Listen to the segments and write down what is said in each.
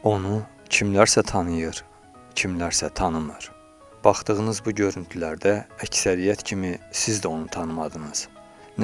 Onu kimlərsə tanıyır, kimlərsə tanımır. Baxdığınız bu görüntülərdə əksəriyyət kimi siz də onu tanımadınız.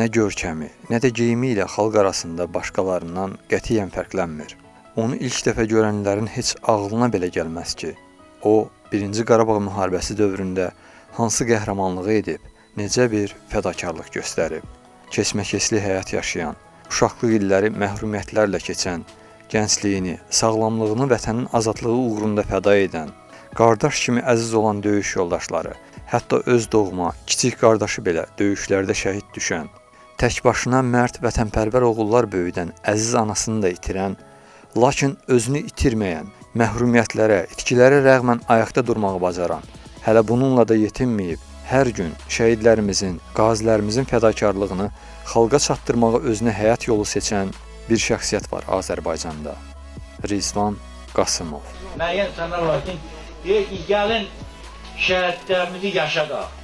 Nə görkəmi, nə də geyimi ilə xalq arasında başqalarından qətiyyən fərqlənmir. Onu ilk dəfə görənlərin heç ağlına belə gəlməz ki, o, Birinci Qarabağ müharibəsi dövründə hansı qəhrəmanlığı edib, necə bir fədakarlıq göstərib. Keçməkesli həyat yaşayan, uşaqlıq illəri məhrumiyyətlərlə keçən, gəncliyini, sağlamlığını vətənin azadlığı uğrunda fəda edən, qardaş kimi əziz olan döyüş yoldaşları, hətta öz doğma, kiçik qardaşı belə döyüşlərdə şəhid düşən, tək başına mərd vətənpərvər oğullar böyüdən, əziz anasını da itirən, lakin özünü itirməyən, məhrumiyyətlərə, itkilərə rəğmən ayaqda durmağı bacaran, hələ bununla da yetinməyib, hər gün şəhidlərimizin, qazilərimizin fədakarlığını xalqa çatdırmağı özünə həyat yolu seçən bir şəxsiyyət var Azərbaycanda. Rizvan Qasımov. Müəyyən insanlar var ki, deyir ki, gəlin şəhidlərimizi yaşadaq.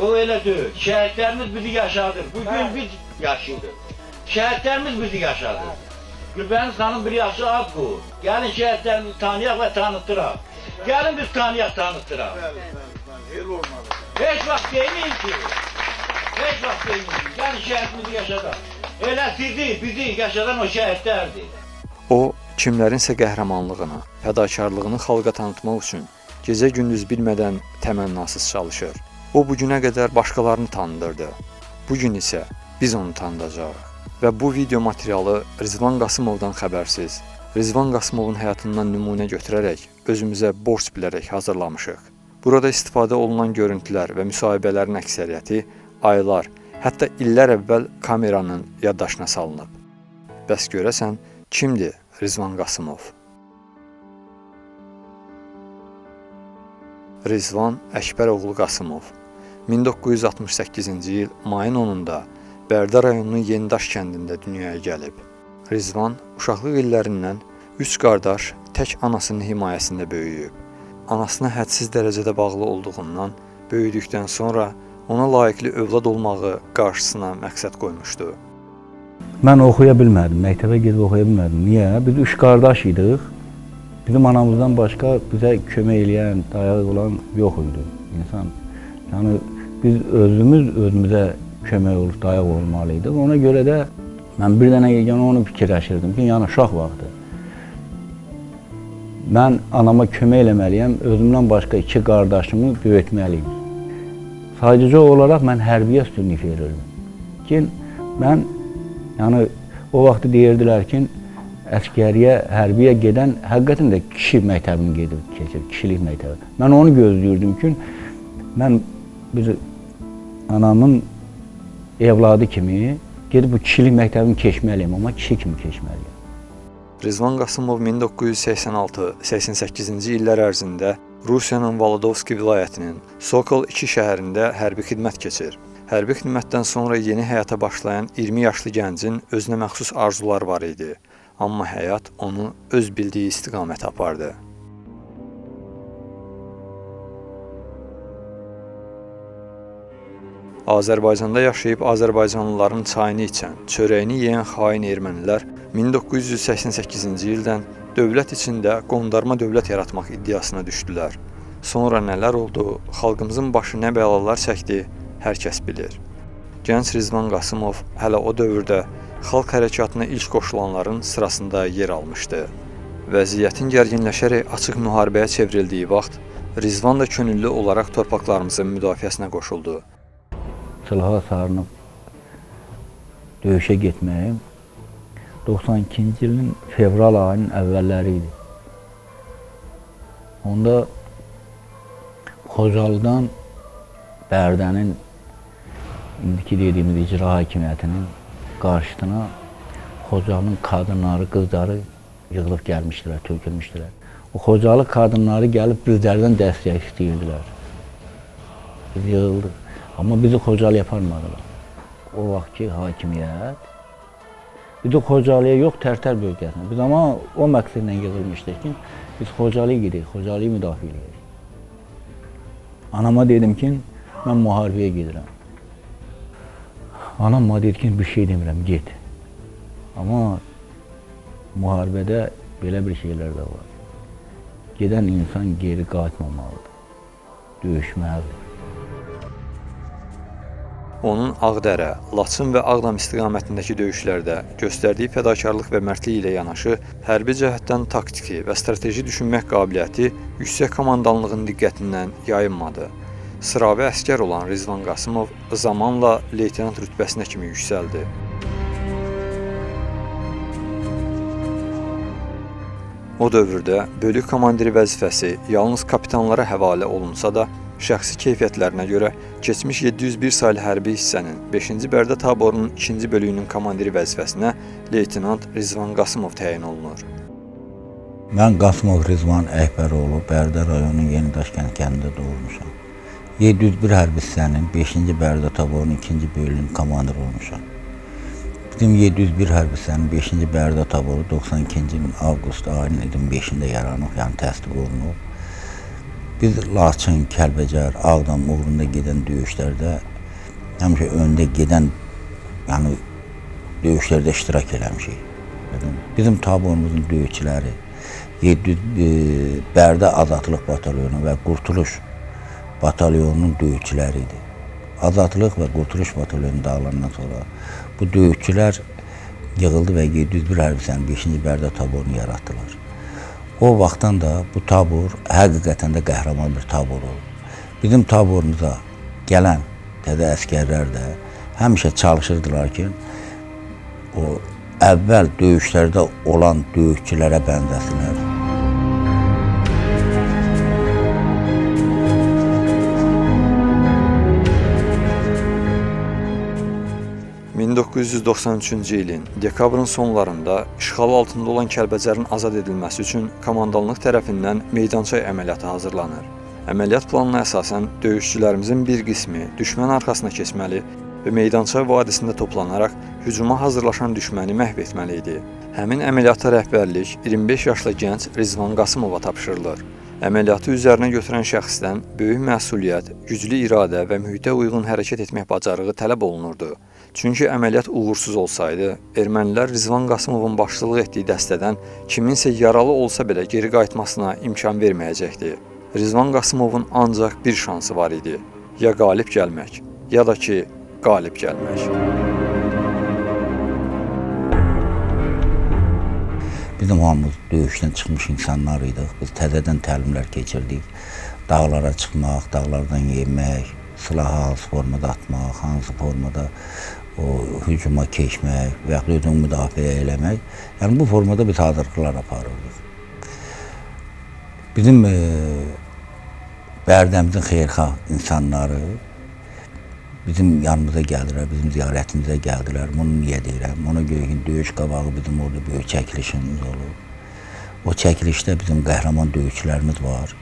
O elə deyil. Şəhidlərimiz bizi yaşadır. Bugün biz yaşayırıq. Şəhidlərimiz bizi yaşadır. Gülbəniz xanım bir yaxşı ad qoyur. Gəlin şəhidlərimizi tanıyaq və tanıtdıraq. Gəlin biz tanıyaq, tanıtdıraq. Bəli, bəli, bəli. Elə olmalı. Heç vaxt deməyin ki, heç vaxt deməyin ki, gəlin şəhidimizi yaşadaq. Elə sizi, bizi yaşadan o şəhidlərdir. O, kimlərinsə qəhrəmanlığını, fədakarlığını xalqa tanıtmaq üçün gecə-gündüz bilmədən təmənnasız çalışır. O, bugünə qədər başqalarını tanıdırdı. Bugün isə biz onu tanıdacağıq. Və bu video materialı Rizvan Qasımovdan xəbərsiz, Rizvan Qasımovun həyatından nümunə götürərək, özümüzə borc bilərək hazırlamışıq. Burada istifadə olunan görüntülər və müsahibələrin əksəriyyəti aylar, hətta illər əvvəl kameranın yaddaşına salınıb. Bəs görəsən, kimdir Rizvan Qasımov? Rizvan Əkbəroğlu Qasımov 1968-ci il mayın 10-da Bərdə rayonunun Yenidaş kəndində dünyaya gəlib. Rizvan uşaqlıq illərindən üç qardaş tək anasının himayəsində böyüyüb. Anasına hədsiz dərəcədə bağlı olduğundan böyüdükdən sonra ona layiqli övlad olmağı qarşısına məqsəd qoymuşdu. Mən oxuya bilmədim, məktəbə gedib oxuya bilmədim. Niyə? Biz üç qardaş idik. Bizim anamızdan başqa bizə kömək eləyən, dayaq olan yox idi insan. Yəni biz özümüz özümüzə kömək olub, dayaq olmalıydıq. Ona görə də mən bir dənə yeganə onu fikirləşirdim ki, yəni uşaq vaxtı. Mən anama kömək eləməliyəm, özümdən başqa iki qardaşımı böyütməliyim. Sadəcə olaraq mən hərbiyə üstünlük verirdim. Ki, mən, yəni o vaxtı deyirdilər ki, əskəriyə, hərbiyə gedən həqiqətən də kişi məktəbini gedib keçir, kişilik məktəbi. Mən onu gözləyirdim ki, mən bir anamın evladı kimi gedib bu kişilik məktəbini keçməliyəm, amma kişi kimi keçməliyəm. Rizvan Qasımov 1986-88-ci illər ərzində Rusiyanın Volodovski vilayətinin Sokol 2 şəhərində hərbi xidmət keçir. Hərbi xidmətdən sonra yeni həyata başlayan 20 yaşlı gəncin özünə məxsus arzular var idi. Amma həyat onu öz bildiyi istiqamətə apardı. Azərbaycanda yaşayıb Azərbaycanlıların çayını içən, çörəyini yeyən xain ermənilər 1988-ci ildən dövlət içində qondarma dövlət yaratmaq iddiasına düşdülər. Sonra nələr oldu, xalqımızın başı nə bəlalar çəkdi, hər kəs bilir. Gənc Rizvan Qasımov hələ o dövrdə xalq hərəkatına ilk qoşulanların sırasında yer almışdı. Vəziyyətin gərginləşərək açıq müharibəyə çevrildiyi vaxt Rizvan da könüllü olaraq torpaqlarımızın müdafiəsinə qoşuldu. Silaha sarınıb döyüşə getməyim 92-ci ilin fevral ayının əvvəlləri idi. Onda Xocalıdan Bərdənin indiki dediyimiz icra hakimiyyətinin qarşısına Xocalının qadınları, qızları yığılıb gəlmişdilər, tökülmüşdülər. O Xocalı qadınları gəlib bizlərdən dəstək istəyirdilər. Biz yığıldıq. Amma bizi Xocalıya aparmadılar. O vaxtki hakimiyyət bizi Xocalıya yox, Tərtər bölgəsinə. Biz amma o məqsədlə yığılmışdıq ki, biz Xocalıya gedək, Xocalıyı müdafiə eləyək. Anama dedim ki, mən müharibəyə gedirəm. Anam mənə dedi ki, bir şey demirəm, get. Amma müharibədə Belə bir şeylər də var. Gedən insan geri qayıtmamalıdır. Döyüşməlidir. Onun Ağdərə, Laçın və Ağdam istiqamətindəki döyüşlərdə göstərdiyi fədakarlıq və mərdlik ilə yanaşı, hərbi cəhətdən taktiki və strateji düşünmək qabiliyyəti yüksək komandanlığın diqqətindən yayınmadı. Sıravi əsgər olan Rizvan Qasımov zamanla leytenant rütbəsinə kimi yüksəldi. O dövrdə bölük komandiri vəzifəsi yalnız kapitanlara həvalə olunsa da, şəxsi keyfiyyətlərinə görə keçmiş 701 saylı hərbi hissənin 5-ci Bərdə taborunun 2-ci bölüyünün komandiri vəzifəsinə leytenant Rizvan Qasımov təyin olunur. Mən Qasımov Rizvan Əkbəroğlu Bərdə rayonunun Yenidaşkənd kəndində doğulmuşam. 701 hərbi hissənin 5-ci Bərdə taborunun 2-ci bölüyünün komandiri olmuşam. Bizim 701 hərbi hissənin 5-ci Bərdə taboru 92-ci ilin avqust ayının 25-də yaranıb, yəni təsdiq olunub. Biz Laçın, Kəlbəcər, Ağdam uğrunda gedən döyüşlərdə həmişə öndə gedən, yəni döyüşlərdə iştirak eləmişik. Bizim taborumuzun döyüşçüləri 700 Bərdə Azadlıq Batalyonu və Qurtuluş Batalyonunun döyüşçüləri idi. Azadlıq və Qurtuluş Batalyonu dağılandan sonra bu döyüşçülər yığıldı və 701 hərbi hissənin 5-ci Bərdə taborunu yaratdılar. O vaxtdan da bu tabor həqiqətən də qəhrəman bir tabor oldu. Bizim taborumuza gələn təzə əsgərlər də həmişə çalışırdılar ki, o əvvəl döyüşlərdə olan döyüşçülərə bənzəsinlər. ...1993-cü ilin dekabrın sonlarında işğal altında olan Kəlbəcərin azad edilməsi üçün komandanlıq tərəfindən meydançay əməliyyatı hazırlanır. Əməliyyat planına əsasən döyüşçülərimizin bir qismi düşmən arxasına keçməli və meydançay vadisində toplanaraq hücuma hazırlaşan düşməni məhv etməli idi. Həmin əməliyyata rəhbərlik 25 yaşlı gənc Rizvan Qasımova tapşırılır. Əməliyyatı üzərinə götürən şəxsdən böyük məsuliyyət, güclü iradə və mühitə uyğun hərəkət etmək bacarığı tələb olunurdu. Çünki əməliyyat uğursuz olsaydı, ermənilər Rizvan Qasımovun başçılıq etdiyi dəstədən kiminsə yaralı olsa belə geri qayıtmasına imkan verməyəcəkdi. Rizvan Qasımovun ancaq bir şansı var idi. Ya qalib gəlmək, ya da ki, qalib gəlmək. Bizim hamımız döyüşdən çıxmış insanlar idik. Biz təzədən təlimlər keçirdik. Dağlara çıxmaq, dağlardan yemək, silahı hansı formada atmaq, hansı formada o hücuma keçmək və yaxud özünü müdafiə eləmək. Yəni bu formada biz hazırlıqlar aparırdıq. Bizim Bərdəmizin xeyirxah insanları bizim yanımıza gəldilər, bizim ziyarətimizə gəldilər. Bunu niyə deyirəm? Ona görə ki, döyüş qabağı bizim orada böyük çəkilişimiz olub. O çəkilişdə bizim qəhrəman döyüşçülərimiz var.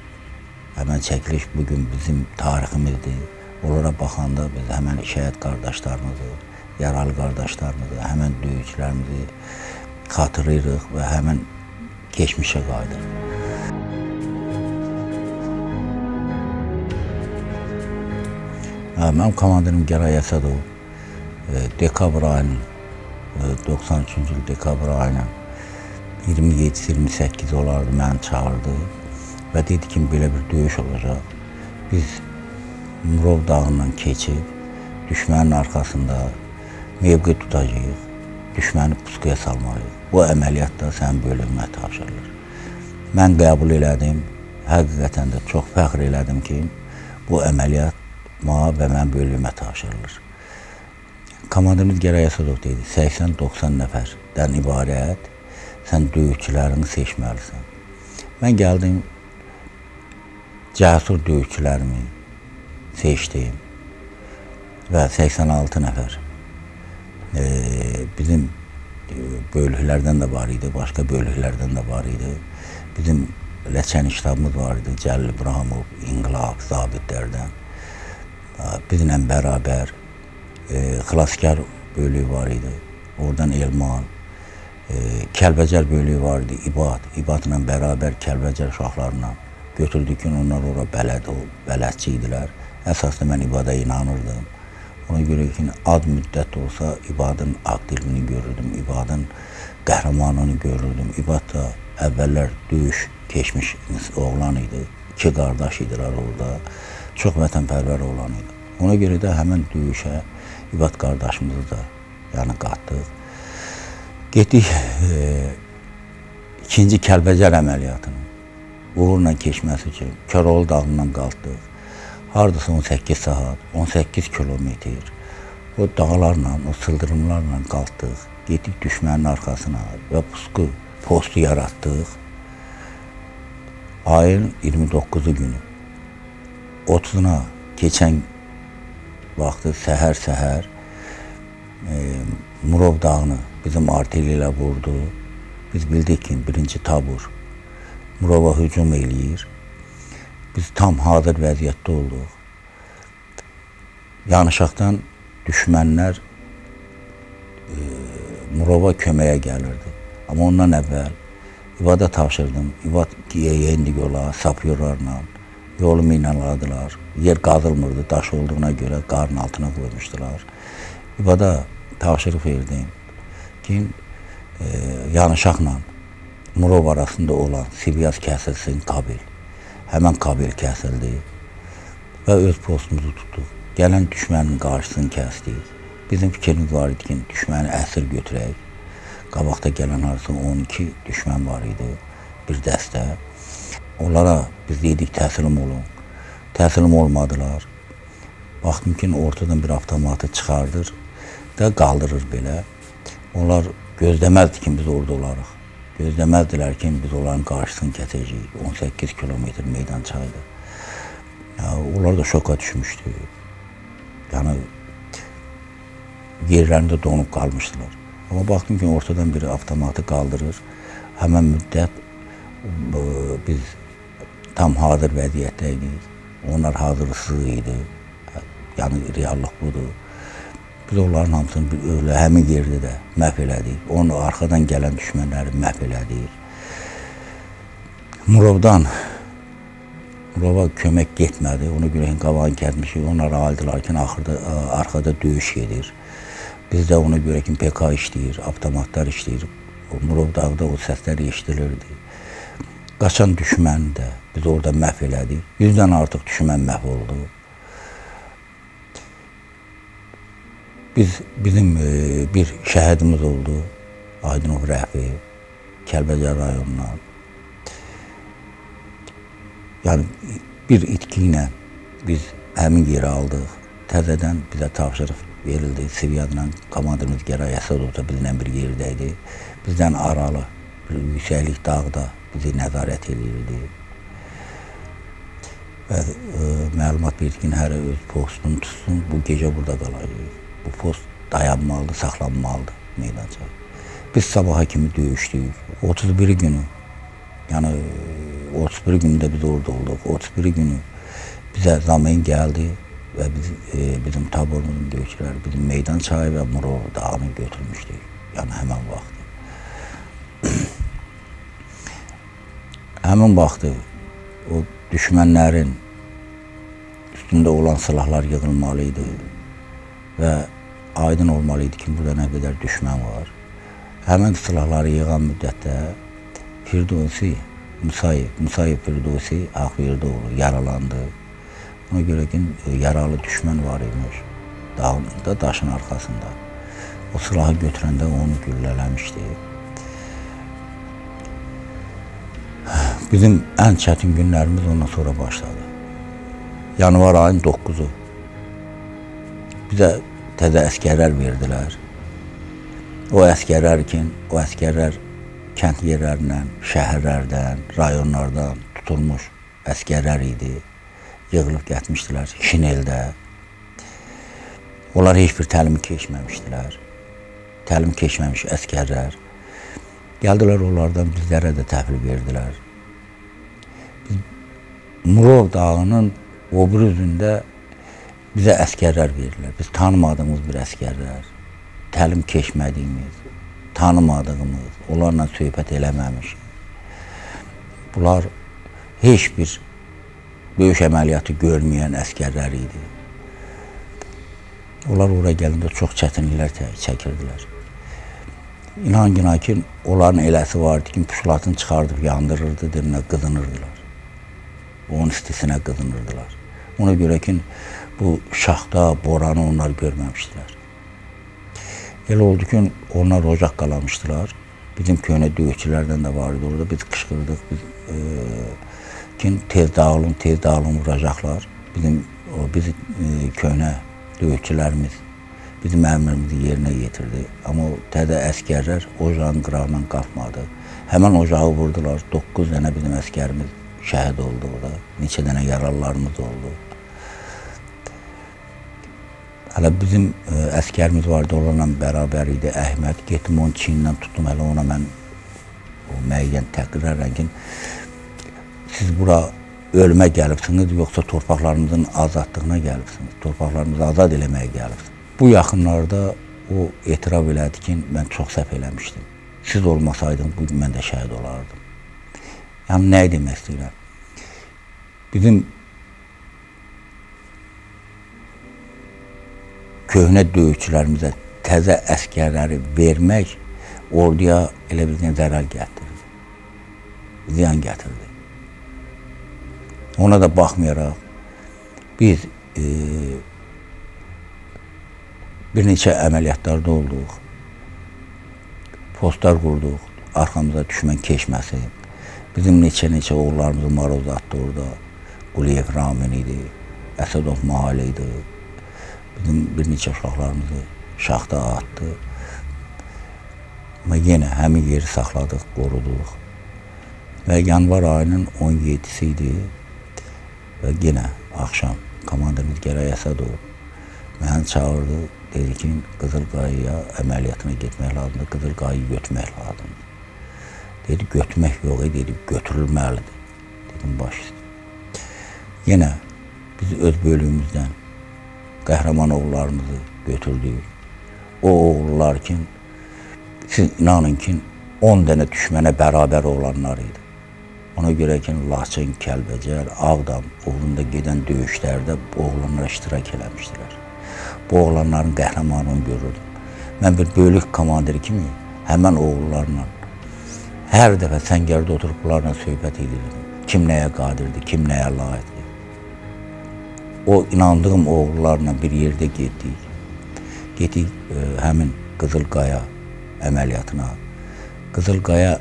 Həmən çəkiliş bugün bizim tariximizdir. Onlara baxanda biz həmən şəhid qardaşlarımızı, yaralı qardaşlarımızı, həmən döyüşçülərimizi xatırlayırıq və həmən keçmişə qayıdırıq. Mənim komandirim Gəray Əsədov dekabr ayının, 93-cü il dekabr ayının 27-28 olardı, məni çağırdı və dedi ki, belə bir döyüş olacaq. Biz Murov dağından keçib düşmənin arxasında mevqe tutacağıq, düşməni pusquya salmalıyıq. Bu əməliyyat da sənin bölümünə tapşırılır. Mən qəbul elədim, həqiqətən də çox fəxr elədim ki, bu əməliyyat mənə və mənim bölümə tapşırılır. Komandirimiz Gəray Əsədov dedi, 80-90 nəfərdən ibarət sən döyüşçülərini seçməlisən. Mən gəldim, cəsur döyüşçülərimi seçdim və 86 nəfər bizim bölüklərdən də var idi, başqa bölüklərdən də var idi. Bizim Ləçən ştabımız var idi, Cəlil İbrahimov, İnqilab, zabitlərdən. Bizimlə bərabər Xilaskar bölüyü var idi, oradan Elman, Kəlbəcər bölüyü var idi, İbad, İbadla bərabər Kəlbəcər uşaqlarla götürdük ki, onlar ora bələdçi idilər. Əsasında mən İbada inanırdım. Ona görə ki, az müddət olsa İbadın aktivliyini görürdüm, İbadın qəhrəmanını görürdüm. İbad da Əvvəllər döyüş keçmiş oğlan idi. 2 qardaş idilər orada. Çox vətənpərvər oğlan idi. Ona görə də həmən döyüşə İvad qardaşımızı da yəni qatdıq. Getdik ikinci Kəlbəcər əməliyyatını uğurla keçməsi üçün Koroğlu dağından qalxdıq. Hardasa 18 saat, 18 kilometr o dağlarla, o sıldırımlarla qalxdıq. Getdik düşmənin arxasına və pusqu postu yaratdıq. Ayın 29-u günü, 30-una keçən vaxtı səhər-səhər Murov dağını bizim artilleriya ilə vurdu. Biz bildik ki, birinci tabur Murova hücum eləyir. Biz tam hazır vəziyyətdə olduq. Yanışaqdan düşmənlər Murova köməyə gəlirdi. Amma ondan əvvəl İvada tapşırdım. İvad yendi yola, sapyorlarla. Yolu minaladılar. Yer qazılmırdı, daş olduğuna görə qarın altına qoymuşdular. İvada tapşırıq verdim ki, Yanışaqla Murov arasında olan Sibyaz kəsilsin kabel. Həmən kabel kəsildi və öz postumuzu tutduq. Gələn düşmənin qarşısını kəsdik. Bizim fikrimiz var idi ki, düşməni əsir götürək. Qabaqda gələn arası 12 düşmən var idi, bir dəstə. Onlara biz dedik təslim olun. Təslim olmadılar. Baxdım ki, ortadan bir avtomatı çıxardır da qaldırır belə. Onlar gözləməzdi ki, biz orada olarıq. Gözləməzdilər ki, biz onların qarşısını kəsəcəyik. 18 kilometr meydançaydı. Onlar da şoka düşmüşdü. Yəni, yerlərində donub qalmışdılar. Amma baxdım ki, ortadan bir avtomatı qaldırır. Həmən müddət biz tam hazır vəziyyətdə idik. Onlar hazırsız idi. Yəni, reallıq budur. Biz onların hamısını öyle həmin yerdə də məhv elədik. Onu arxadan gələn düşmənləri məhv elədik. Murovdan Murova kömək getmədi. Ona görə qabağını kəsmişik. Onlar aldılar ki, arxada döyüş gedir. Biz də ona görə ki, PK işləyir, avtomatlar işləyir. Murov dağda o səslər eşidilirdi. Qaçan düşməni də biz orada məhv elədik. 100-dən artıq düşmən məhv oldu. Bizim bir şəhidimiz oldu, Aydınov Rəfi, Kəlbəcər rayonundan. Yəni, bir itki ilə biz həmin yeri aldıq. Təzədən bizə tapşırıq verildi. Siviyadla komandirimiz Gəray Əsədov da bizlə bir yerdə idi. Bizdən aralı bir yüksəklik dağda bizi nəzarət edirdi. Və məlumat verdi ki, hər öz postunu tutsun, bu gecə burada qalacaq. Bu post dayanmalıdır, saxlanmalıdır meydança. Biz sabaha kimi döyüşdük. 31 günü, yəni 31 gündə biz orada olduq. 31 günü bizə zamin gəldi və biz, bizim taborumuzun döyüşçüləri bizim meydan çayı və Murov dağını götürmüşdük. Yəni həmən vaxtı. Həmin vaxtı o düşmənlərin üstündə olan silahlar yığılmalı idi və aydın olmalı idi ki, burada nə qədər düşmən var. Həmin silahları yığan müddətdə Firdovsi, Musayev Firdovsi Ağverdoğlu yaralandı. Ona görə ki, yaralı düşmən var imiş dağında, daşın arxasında. O silahı götürəndə onu güllələmişdi. Bizim ən çətin günlərimiz ondan sonra başladı. Yanvar ayının 9-u bizə təzə əsgərlər verdilər. O əsgərlər ki, o əsgərlər kənd yerlərindən, şəhərlərdən, rayonlardan tutulmuş əsgərlər idi. Yığılıb getmişdilər Şineldə. Onlar heç bir təlimi keçməmişdilər. Təlim keçməmiş əsgərlər. Gəldilər onlardan bizlərə də təhvil verdilər. Biz Murov dağının o biri üzündə bizə əsgərlər verirlər. Biz tanımadığımız bir əsgərlər, təlim keçmədiyimiz, tanımadığımız, onlarla söhbət eləməmişik. Bunlar heç bir döyüş əməliyyatı görməyən əsgərlər idi. Onlar oraya gələndə çox çətinliklər çəkirdilər. İnan ki, onların eləsi vardı ki, pusulatını çıxardıb yandırırdı, dilinə qızınırdılar. Onun istisinə qızınırdılar. Ona görə ki, bu şaxta, boranı onlar görməmişdilər. Elə oldu ki, onlar ocaq qalamışdılar. Bizim köhnə döyüşçülərdən də var idi orada. Biz qışqırdıq, biz ki, tez dağılın, tez dağılın vuracaqlar. Biz köhnə döyüşçülərimiz bizim əmrimizi yerinə yetirdi. Amma o təzə əskərlər ocağın qırağından qalxmadı. Həmən ocağı vurdular. 9 dənə bizim əskərimiz şəhid oldu orada. Neçə dənə yaralılarımız oldu. Hələ bizim əskərimiz vardı, onlarla bərabər idi Əhməd. Getdim onun çiynindən tutdum, hələ ona mən o müəyyən təqrirlərlə ki, siz bura ölümə gəlibsiniz, yoxsa torpaqlarımızın azadlığına gəlibsiniz, torpaqlarımızı azad eləməyə gəlibsiniz. Bu yaxınlarda o etiraf elədi ki, mən çox səhv eləmişdim. Siz olmasaydınız, bugün mən də şəhid olardım. Yəni, nə demək istəyirəm? Bizim köhnə döyüşçülərimizə təzə əskərləri vermək orduya elə bir zərər gətirdi, ziyan gətirdi. Ona da baxmayaraq biz bir neçə əməliyyatlarda olduq, postlar qurduq, arxamıza düşmən keçməsi. Bizim neçə-neçə oğullarımızı maroz atdı orada. Quliyev Ramin idi, Əsədov Mahalı idi. Bizim bir neçə uşaqlarımızı şaxta atdı. Amma yenə həmin yeri saxladıq, qoruduq. Və yanvar ayının 17-si idi və yenə axşam komandirimiz Gərək Əsədov məni çağırdı, dedi ki, Qızılqayaya əməliyyatına getmək lazımdır, Qızılqayayı götürmək lazımdır. Dedi, götürmək yox, dedi, götürülməlidir. Dedim, baş üstə. Yenə biz öz bölüyümüzdən qəhrəman oğullarımızı götürdük. O oğullar ki, siz inanın ki, 10 dənə düşmənə bərabər olanlar idi. Ona görə ki, Laçın, Kəlbəcər, Ağdam uğrunda gedən döyüşlərdə bu oğlanlar iştirak eləmişdilər. Bu oğlanların qəhrəmanını görürdüm. Mən bir bölük komandiri kimi həmən oğullarla hər dəfə səngərdə oturub bunlarla söhbət edirdim. Kim nəyə qadirdir, kim nəyə layiqdir. O inandığım oğullarla bir yerdə getdik. Getdik həmin Qızılqaya əməliyyatına. Qızılqaya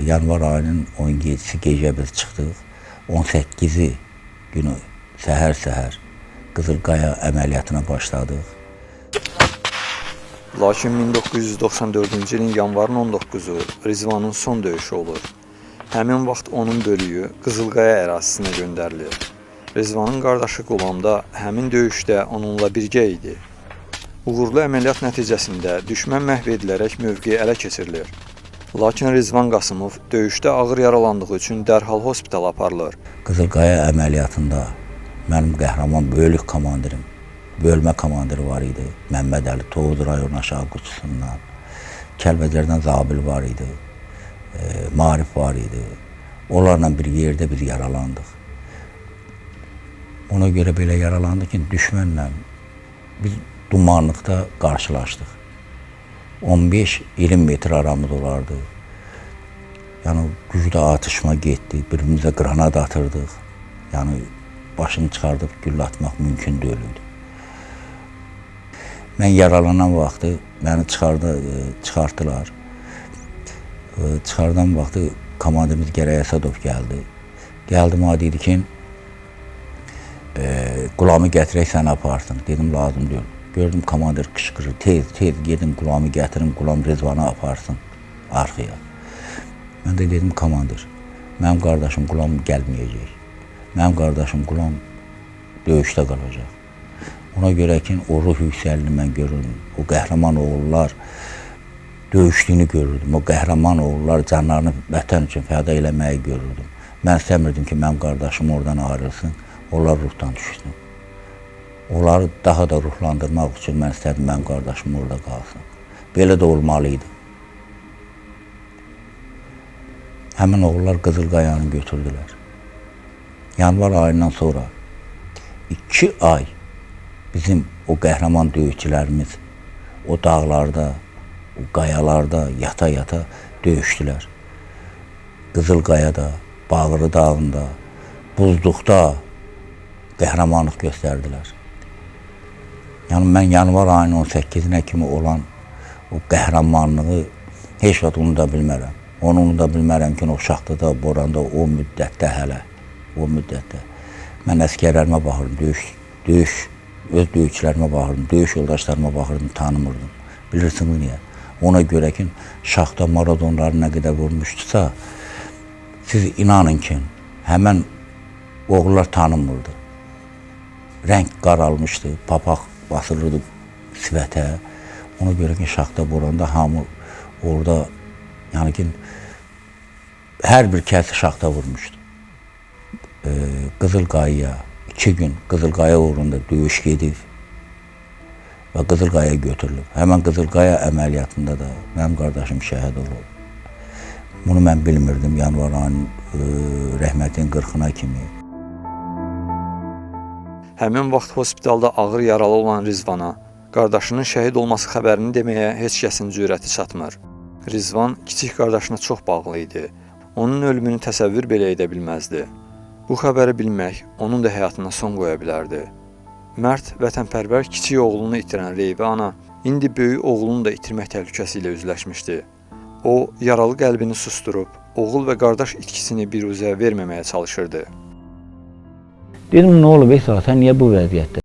yanvar ayının 17-si gecə biz çıxdıq. 18-i günü səhər-səhər Qızılqaya əməliyyatına başladıq. Lakin 1994-cü ilin yanvarın 19-u Rizvanın son döyüşü olur. Həmin vaxt onun bölüyü Qızılqaya ərazisinə göndərilir. Rizvanın qardaşı Qulam da həmin döyüşdə onunla birgə idi. Uğurlu əməliyyat nəticəsində düşmən məhv edilərək mövqe ələ keçirilir. Lakin Rizvan Qasımov döyüşdə ağır yaralandığı üçün dərhal hospitala aparılır. Qızılqaya əməliyyatında mənim qəhrəman bölük komandirim, bölmə komandiri var idi. Məmməd Əli Tovuz rayonu aşağı qutusundan, Kəlbəcərdən Zabil var idi, Marif var idi. Onlarla bir yerdə biz yaralandıq. Ona görə belə yaralandıq ki, düşmənlə biz dumanlıqda qarşılaşdıq. 15-20 metr aramız olardı. Yəni, güclü atışma getdi, bir-birimizə qranat atırdıq. Yəni, başını çıxardıb güllə atmaq mümkün deyildi. Mən yaralanan vaxtı məni çıxartdılar. Çıxardan vaxtı komandirimiz Gərək Əsədov gəldi. Gəldi, mənə dedi ki, Qulamı gətirək, səni aparsın. Dedim, lazım deyil. Gördüm, komandir qışqırır, tez, tez gedin, Qulamı gətirin, Qulam Rizvanı aparsın arxaya. Mən də dedim, komandir, mənim qardaşım Qulam gəlməyəcək. Mənim qardaşım Qulam döyüşdə qalacaq. Ona görə ki, o ruh yüksəlini mən görürdüm. O qəhrəman oğullar döyüşdüyünü görürdüm. O qəhrəman oğullar canlarını vətən üçün fəda eləməyi görürdüm. Mən istəmirdim ki, mənim qardaşım oradan ayrılsın, onlar ruhdan düşsün. Onları daha da ruhlandırmaq üçün mən istədim, mənim qardaşım orada qalsın. Belə də olmalı idi. Həmin oğullar Qızılqayanı götürdülər. Yanvar ayından sonra 2 ay bizim o qəhrəman döyüşçülərimiz o dağlarda, Qayalarda yata-yata döyüşdülər. Qızılqayada, Bağırı dağında, Buzluqda qəhrəmanlıq göstərdilər. Yəni, mən yanvar ayının 18-nə kimi olan o qəhrəmanlığı heç vaxt unuda bilmərəm. Onu unuda bilmərəm ki, o Şaxtada, Boranda o müddətdə hələ, o müddətdə. Mən əskərlərimə baxırdım, öz döyüşçülərimə baxırdım, döyüş yoldaşlarıma baxırdım, tanımırdım. Bilirsiniz niyə? Ona görə ki, Şaxta Maradonları nə qədər vurmuşdusa, siz inanın ki, həmən oğullar tanınmırdı. Rəng qaralmışdı, papaq basılırdı sifətə. Ona görə ki, Şaxta Boranda hamı orada, yəni ki, hər bir kəs Şaxta vurmuşdu. Qızılqayaya, 2 gün Qızılqaya uğrunda döyüş gedib və Qızılqaya götürülüb. Həmən Qızılqaya əməliyyatında da mənim qardaşım şəhid olub. Bunu mən bilmirdim yanvar ayının rəhmətin 40-na kimi. Həmin vaxt hospitalda ağır yaralı olan Rizvana qardaşının şəhid olması xəbərini deməyə heç kəsin cürəti çatmır. Rizvan kiçik qardaşına çox bağlı idi. Onun ölümünü təsəvvür belə edə bilməzdi. Bu xəbəri bilmək onun da həyatına son qoya bilərdi. Mərd, vətənpərvər kiçik oğlunu itirən Reyvə ana indi böyük oğlunu da itirmək təhlükəsi ilə üzləşmişdi. O, yaralı qəlbini susturub, oğul və qardaş itkisini biruzə verməməyə çalışırdı. Dedim, nə olub, Esa, sən niyə bu vəziyyətdə?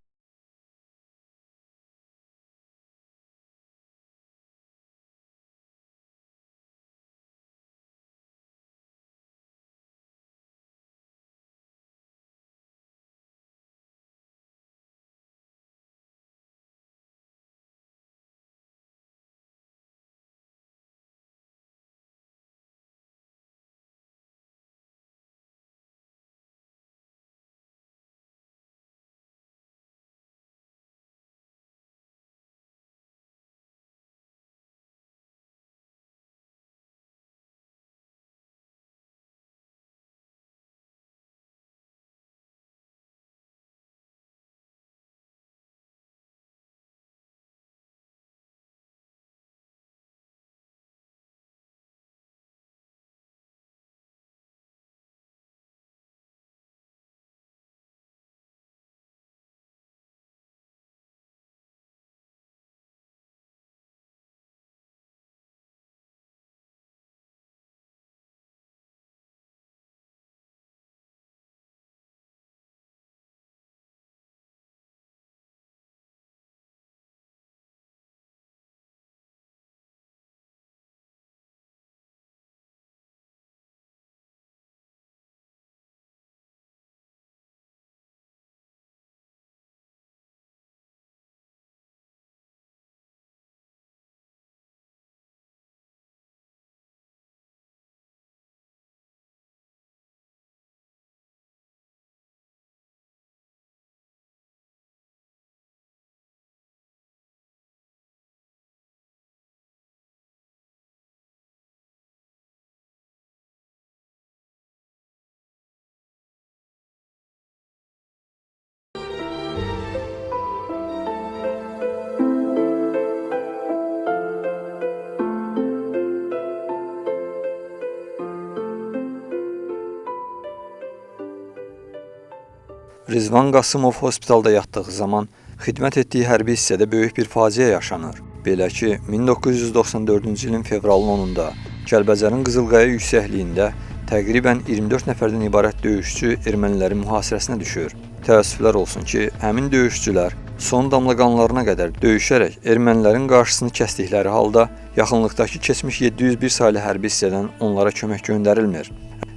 Rizvan Qasımov hospitalda yatdığı zaman xidmət etdiyi hərbi hissədə böyük bir faciə yaşanır. Belə ki, 1994-cü ilin fevralın 10-da Kəlbəcərin Qızılqaya yüksəkliyində təqribən 24 nəfərdən ibarət döyüşçü ermənilərin mühasirəsinə düşür. Təəssüflər olsun ki, həmin döyüşçülər son damla qanlarına qədər döyüşərək ermənilərin qarşısını kəsdikləri halda yaxınlıqdakı keçmiş 701 saylı hərbi hissədən onlara kömək göndərilmir.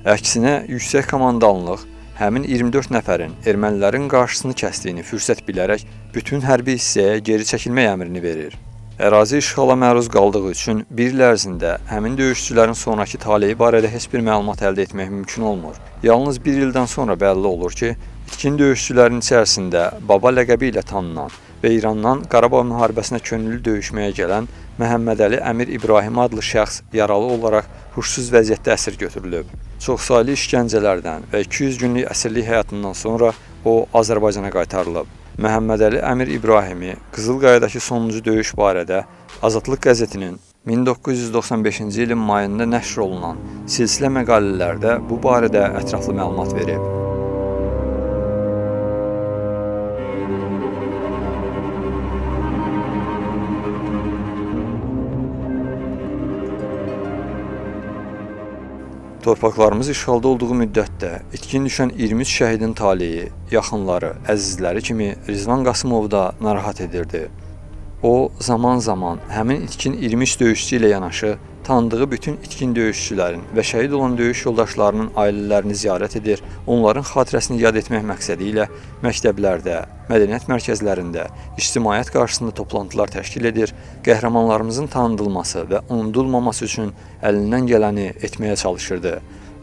Əksinə, yüksək komandanlıq həmin 24 nəfərin ermənilərin qarşısını kəsdiyini fürsət bilərək bütün hərbi hissəyə geri çəkilmək əmrini verir. Ərazi işğala məruz qaldığı üçün bir il ərzində həmin döyüşçülərin sonrakı taleyi barədə heç bir məlumat əldə etmək mümkün olmur. Yalnız bir ildən sonra bəlli olur ki, itkin döyüşçülərin içərisində Baba ləqəbi ilə tanınan və İrandan Qarabağ müharibəsinə könüllü döyüşməyə gələn Məhəmmədəli Əmir İbrahim adlı şəxs yaralı olaraq huşsuz vəziyyətdə əsir götürülüb. Çoxsaylı işgəncələrdən və 200 günlük əsirlik həyatından sonra o Azərbaycana qaytarılıb. Məhəmmədəli Əmir İbrahimi Qızılqayadakı sonuncu döyüş barədə Azadlıq qəzetinin 1995-ci ilin mayında nəşr olunan silsilə məqalələrdə bu barədə ətraflı məlumat verib. Torpaqlarımız işğalda olduğu müddətdə itkin düşən 23 şəhidin taleyi, yaxınları, əzizləri kimi Rizvan Qasımovu da narahat edirdi. O, zaman-zaman həmin itkin 23 döyüşçü ilə yanaşı tanıdığı bütün itkin döyüşçülərin və şəhid olan döyüş yoldaşlarının ailələrini ziyarət edir, onların xatirəsini yad etmək məqsədi ilə məktəblərdə, mədəniyyət mərkəzlərində, ictimaiyyət qarşısında toplantılar təşkil edir, qəhrəmanlarımızın tanıdılması və unudulmaması üçün əlindən gələni etməyə çalışırdı.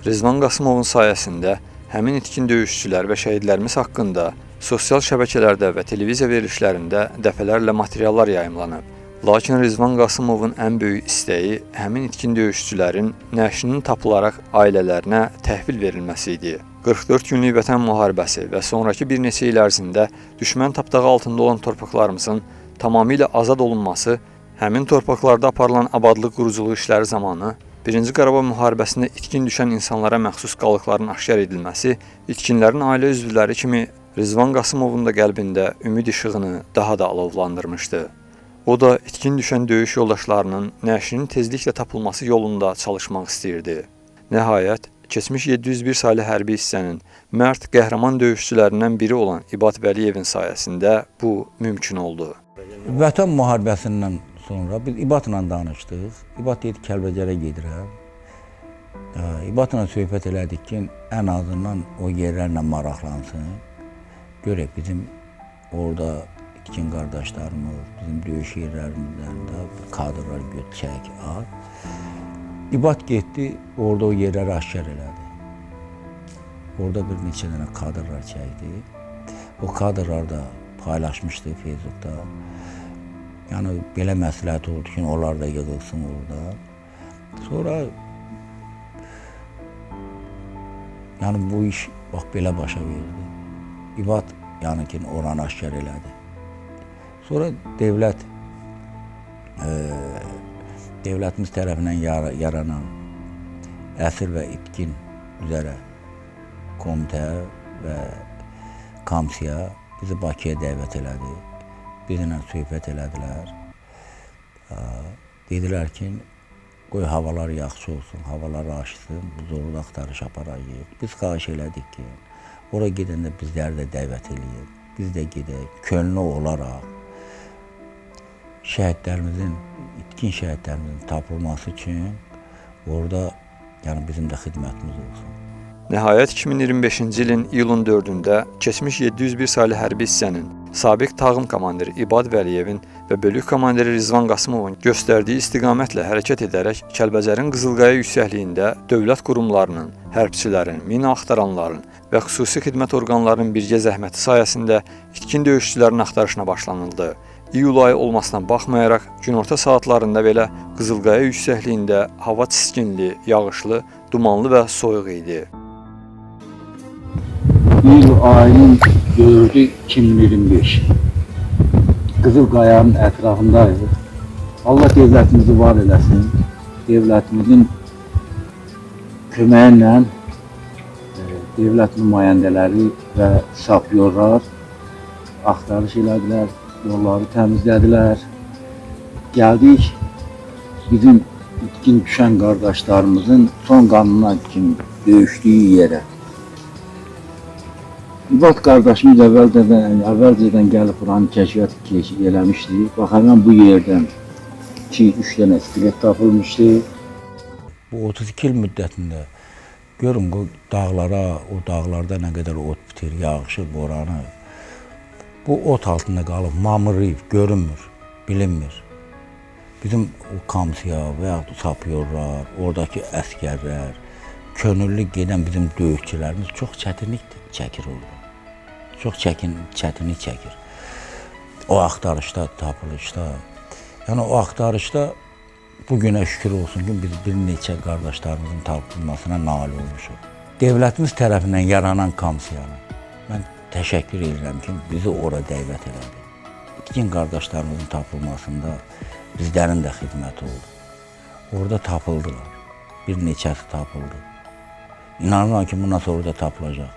Rizvan Qasımovun sayəsində həmin itkin döyüşçülər və şəhidlərimiz haqqında sosial şəbəkələrdə və televiziya verilişlərində dəfələrlə materiallar yayımlanıb. Lakin Rizvan Qasımovun ən böyük istəyi həmin itkin döyüşçülərin nəşinin tapılaraq ailələrinə təhvil verilməsi idi. 44 günlük Vətən müharibəsi və sonraki bir neçə il ərzində düşmən tapdağı altında olan torpaqlarımızın tamamilə azad olunması, həmin torpaqlarda aparılan abadlıq quruculuq işləri zamanı Birinci Qarabağ müharibəsində itkin düşən insanlara məxsus qalıqların aşkar edilməsi, itkinlərin ailə üzvləri kimi Rizvan Qasımovun da qəlbində ümid işığını daha da alovlandırmışdı. O da itkin düşən döyüş yoldaşlarının nəşinin tezliklə tapılması yolunda çalışmaq istəyirdi. Nəhayət, keçmiş 701 saylı hərbi hissənin mərd qəhrəman döyüşçülərindən biri olan İbad Vəliyevin sayəsində bu mümkün oldu. Vətən müharibəsindən sonra biz İbadla danışdıq. İbad dedi, Kəlbəcərə gedirəm. İbadla söhbət elədik ki, ən azından o yerlərlə maraqlansın. Görək bizim orada itkin qardaşlarımız, bizim döyüş yerlərimizdən də kadrlar götürək, al. İbad getdi, orada o yerləri aşkar elədi. Orada bir neçə dənə kadrlar çəkdi. O kadrlar da paylaşmışdı Facebookda. Yəni belə məsləhət oldu ki, onlar da yığılsın orada. Sonra yəni bu iş bax belə başa verdi. İbad yəni ki, oranı aşkar elədi. Sonra devlətimiz tərəfindən yaranan əsir və itkin üzərə komitə və komissiya bizi Bakıya dəvət elədi. Bizimlə söhbət elədilər. Dedilər ki, qoy havalar yaxşı olsun, havalar aşsın, biz orada axtarış aparacağıq. Biz xahiş elədik ki, ora gedəndə bizləri də dəvət eləyin, biz də gedək, könüllü olaraq şəhidlərimizin, itkin şəhidlərimizin tapılması üçün orada yəni bizim də xidmətimiz olsun. Nəhayət 2025-ci ilin iyulun 4-ündə keçmiş 701 saylı hərbi hissənin sabiq tağım komandiri İbad Vəliyevin və bölük komandiri Rizvan Qasımovun göstərdiyi istiqamətlə hərəkət edərək Kəlbəcərin Qızılqaya yüksəkliyində dövlət qurumlarının, hərbçilərin, mina axtaranların və xüsusi xidmət orqanlarının birgə zəhməti sayəsində itkin döyüşçülərin axtarışına başlanıldı. İyul ayı olmasına baxmayaraq, günorta saatlarında belə Qızılqaya yüksəkliyində hava çiskinli, yağışlı, dumanlı və soyuq idi. İyul ayının 4-ü 2025. Qızılqayanın ətrafındayıq. Allah devlətimizi var eləsin. Devlətimizin köməyi ilə devlət nümayəndələri və sapyorlar axtarış elədilər, yolları təmizlədilər. Gəldik bizim itkin düşən qardaşlarımızın son qanına kimi döyüşdüyü yerə. İbad qardaşımız əvvəlcədən gəlib buranın kəşfiyyat eləmişdi. Bax, həmən bu yerdən 2-3 dənə skelet tapılmışdı. Bu 32 il müddətində görün o dağlara, o dağlarda nə qədər ot bitir, yağışı, boranı. Bu ot altında qalıb, mamırıyıb, görünmür, bilinmir. Bizim o komissiya və yaxud sapyorlar, oradakı əskərlər, könüllü gedən bizim döyüşçülərimiz çox çətinlik çəkir orada. Çox çətinlik çəkir. O axtarışda, tapılışda. Yəni o axtarışda bugünə şükür olsun ki, biz bir neçə qardaşlarımızın tapılmasına nail olmuşuq. Devlətimiz tərəfindən yaranan komissiyanı mən təşəkkür edirəm ki, bizi ora dəvət elədi. İtkin qardaşlarımızın tapılmasında bizlərin də xidməti oldu. Orada tapıldılar. Bir neçəsi tapıldı. İnanıram ki, bundan sonra da tapılacaq.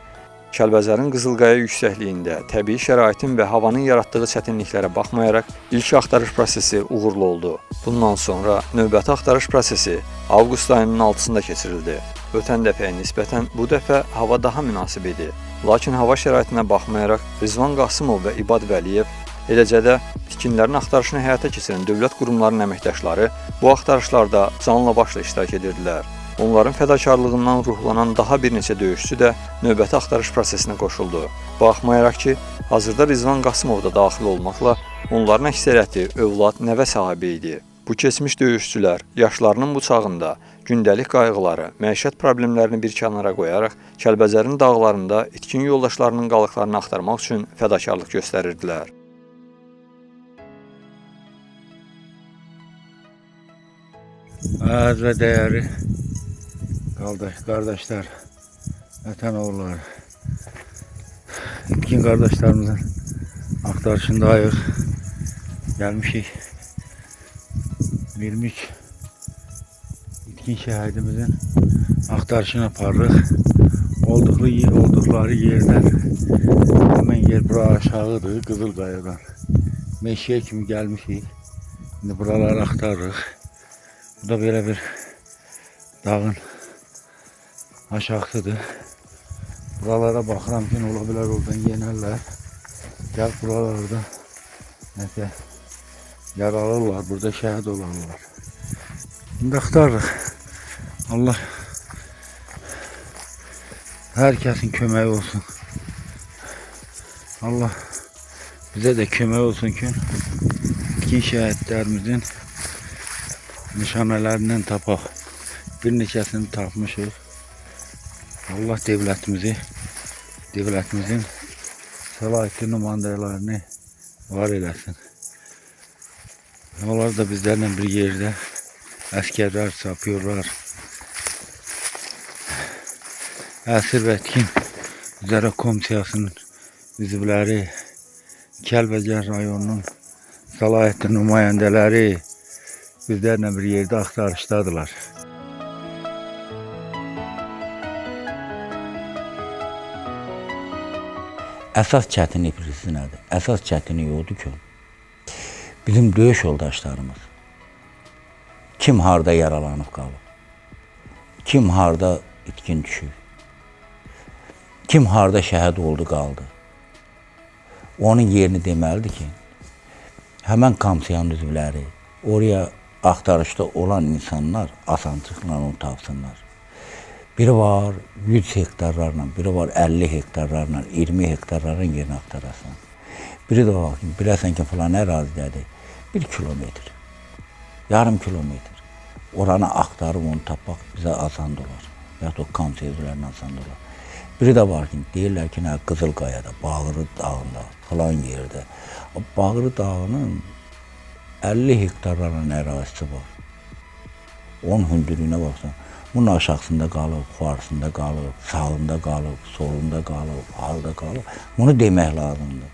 Kəlbəcərin Qızılqaya yüksəkliyində təbii şəraitin və havanın yaratdığı çətinliklərə baxmayaraq ilk axtarış prosesi uğurlu oldu. Bundan sonra növbəti axtarış prosesi avqust ayının 6-sında keçirildi. Ötən dəfəyə nisbətən bu dəfə hava daha münasib idi. Lakin hava şəraitinə baxmayaraq Rizvan Qasımov və İbad Vəliyev, eləcə də itkinlərin axtarışını həyata keçirən dövlət qurumlarının əməkdaşları bu axtarışlarda canla başla iştirak edirdilər. Onların fədakarlığından ruhlanan daha bir neçə döyüşçü də növbəti axtarış prosesinə qoşuldu. Baxmayaraq ki, hazırda Rizvan Qasımov da daxil olmaqla onların əksəriyyəti övlad, nəvə sahibi idi. Bu keçmiş döyüşçülər yaşlarının bu çağında gündəlik qayğıları, məişət problemlərini bir kənara qoyaraq Kəlbəcərin dağlarında itkin yoldaşlarının qalıqlarını axtarmaq üçün fədakarlıq göstərirdilər. Əziz və dəyərli qardaşlar, vətən oğulları, itkin qardaşlarımızın axtarışındayıq. Gəlmişik 23 itkin şəhidimizin axtarışını aparırıq. Olduqları yerdən, həmin yer bura aşağıdır, Qızılqayadan. Meşəyə kimi gəlmişik. İndi buraları axtarırıq. Bu da belə bir dağın aşağısıdır. Buralara baxıram ki, ola bilər oradan yenərlər. Gəlib buralarda nəsə yaralırlar, burada şəhid olarlar. İndi axtarırıq. Allah hər kəsin köməyi olsun. Allah bizə də kömək olsun ki, itkin şəhidlərimizin nişanələrindən tapaq. Bir neçəsini tapmışıq. Allah devlətimizi, devlətimizin səlahiyyətli nümayəndələrini var eləsin. Onlar da bizlərlə bir yerdə əsgərlər, sapyorlar, əsir və itkin üzərə komissiyasının üzvləri, Kəlbəcər rayonunun səlahiyyətli nümayəndələri bizlərlə bir yerdə axtarışdadılar. Əsas çətinlik bilirsiz nədir? Əsas çətinlik odur ki, bizim döyüş yoldaşlarımız kim harda yaralanıb qalıb, kim harda itkin düşüb, kim harda şəhid oldu qaldı. Onun yerini deməlidir ki, həmən komissiyanın üzvləri, oraya axtarışda olan insanlar asanlıqla onu tapsınlar. Biri var 100 hektarlarla, biri var 50 hektarlarla, 20 hektarların yerini axtarasan. Biri də var ki, biləsən ki, filan ərazidədir, 1 kilometr, yarım kilometr. Oranı axtarıb onu tapmaq bizə asan olar. Yaxud o komissiya üzvlərinə asan olar. Biri də var ki, deyirlər ki, nə, Qızılqayada, Bağırı dağında, filan yerdə. Bağırı dağının 50 hektarlarla ərazisi var. Onun hündürlüyünə baxsan, bunun aşağısında qalıb, yuxarısında qalıb, sağında qalıb, solunda qalıb, harda qalıb. Bunu demək lazımdır.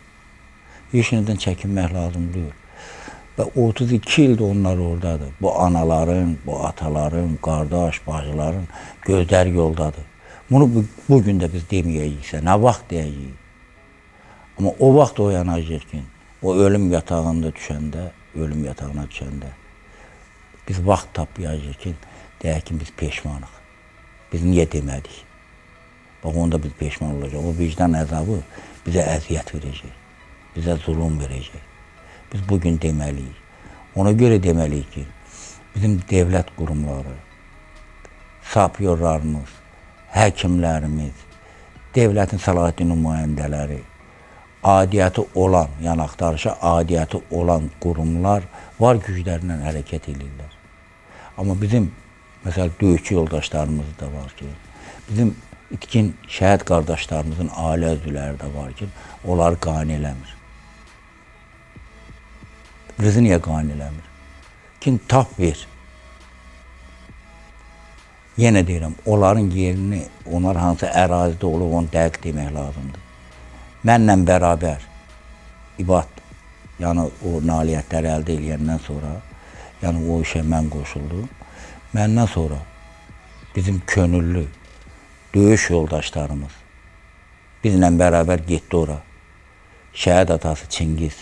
Heç nədən çəkinmək lazım deyil. Və 32 ildir onlar oradadır. Bu anaların, bu ataların, qardaş, bacıların gözləri yoldadır. Bunu bugün də biz deməyəcəyiksə, nə vaxt deyəcəyik? Amma o vaxt oyanacaq ki, o ölüm yatağında düşəndə, ölüm yatağına düşəndə biz vaxt tapmayacaq ki, deyək ki, biz peşmanıq. Biz niyə demədik? Bax, onda biz peşman olacaq. O vicdan əzabı bizə əziyyət verəcək, bizə zulüm verəcək. Biz bugün deməliyik. Ona görə deməliyik ki, bizim devlət qurumları, sapyorlarımız, həkimlərimiz, devlətin səlahiyyətli nümayəndələri, aidiyyəti olan, yəni axtarışa aidiyyəti olan qurumlar var güclərlə hərəkət edirlər. Amma bizim, məsələn, döyüşçü yoldaşlarımız da var ki, bizim itkin şəhid qardaşlarımızın ailə üzvləri də var ki, onları qane eləmir. Bizi niyə qane eləmir? Kim tap ver. Yenə deyirəm, onların yerini, onlar hansı ərazidə olub, onu dəqiq demək lazımdır. Mənlə bərabər İbad, yəni o nailiyyətləri əldə eləyəndən sonra, yəni o işə mən qoşuldum. Məndən sonra bizim könüllü döyüş yoldaşlarımız bizlə bərabər getdi ora. Şəhid atası Çingiz,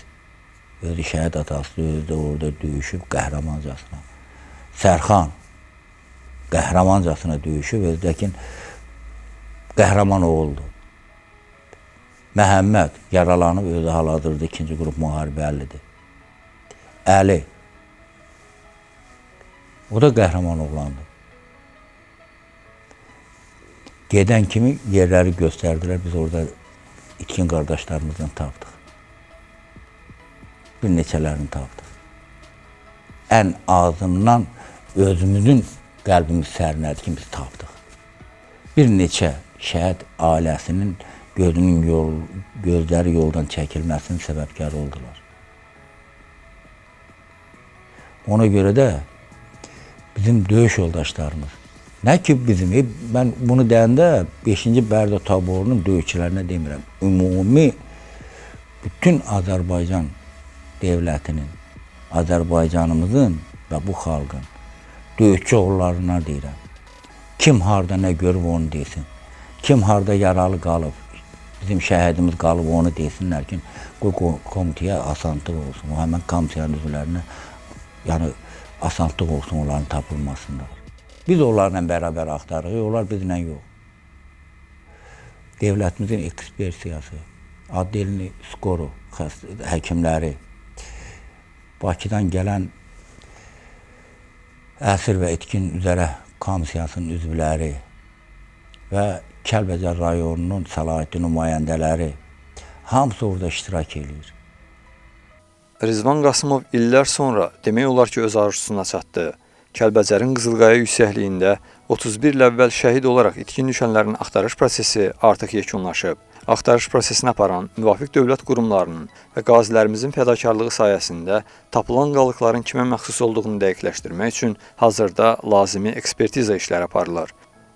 özü şəhid atası, özü də orada döyüşüb qəhrəmancasına. Sərxan qəhrəmancasına döyüşüb, özdəkin qəhrəman oğuldu. Məhəmməd yaralanıb, özü hal-hazırda 2-ci qrup müharibəlidir. Əli, o da qəhrəman oğlandı. Gedən kimi yerləri göstərdilər, biz orada itkin qardaşlarımızdan tapdıq. Bir neçələrini tapdıq. Ən azından özümüzün qəlbimiz sərinlədi ki, biz tapdıq. Bir neçə şəhid ailəsinin gözləri yoldan çəkilməsinin səbəbkarı oldular. Ona görə də bizim döyüş yoldaşlarımız, nə ki bizim, mən bunu deyəndə 5-ci Bərdə taborunun döyüşçülərinə demirəm, ümumi bütün Azərbaycan devlətinin, Azərbaycanımızın və bu xalqın döyüşçü oğullarına deyirəm. Kim harda nə görüb onu desin. Kim harda yaralı qalıb, bizim şəhidimiz qalıb onu desinlər ki, qoy komitəyə asanlıq olsun. O həmən komissiyanın üzvlərinə, yəni asanlıq olsun onların tapılmasında. Biz onlarla bərabər axtarırıq, onlar bizlə yox. Devlətimizin ekspersiyası, addelini skoru, həkimləri, Bakıdan gələn əsir və itkin üzərə komissiyasının üzvləri və Kəlbəcər rayonunun səlahiyyətli nümayəndələri hamısı orada iştirak eləyir. Rizvan Qasımov illər sonra demək olar ki, öz arzusuna çatdı. Kəlbəcərin Qızılqaya yüksəkliyində 31 il əvvəl şəhid olaraq itkin düşənlərin axtarış prosesi artıq yekunlaşıb. Axtarış prosesini aparan müvafiq dövlət qurumlarının və qazilərimizin fədakarlığı sayəsində tapılan qalıqların kimə məxsus olduğunu dəqiqləşdirmək üçün hazırda lazımi ekspertiza işləri aparılır.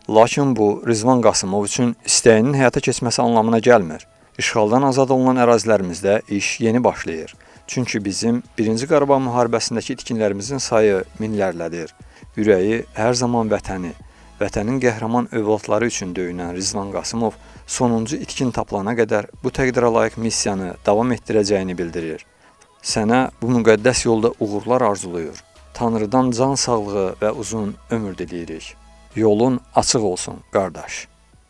Lakin bu, Rizvan Qasımov üçün istəyinin həyata keçməsi anlamına gəlmir. İşğaldan azad olunan ərazilərimizdə iş yeni başlayır. Çünki bizim 1-ci Qarabağ müharibəsindəki itkinlərimizin sayı minlərlədir. Ürəyi hər zaman vətəni, vətənin qəhrəman övladları üçün döyünən Rizvan Qasımov sonuncu itkin tapılana qədər bu təqdirə layiq missiyanı davam etdirəcəyini bildirir. Sənə bu müqəddəs yolda uğurlar arzuluyur. Tanrıdan can sağlığı və uzun ömür diləyirik. Yolun açıq olsun, qardaş.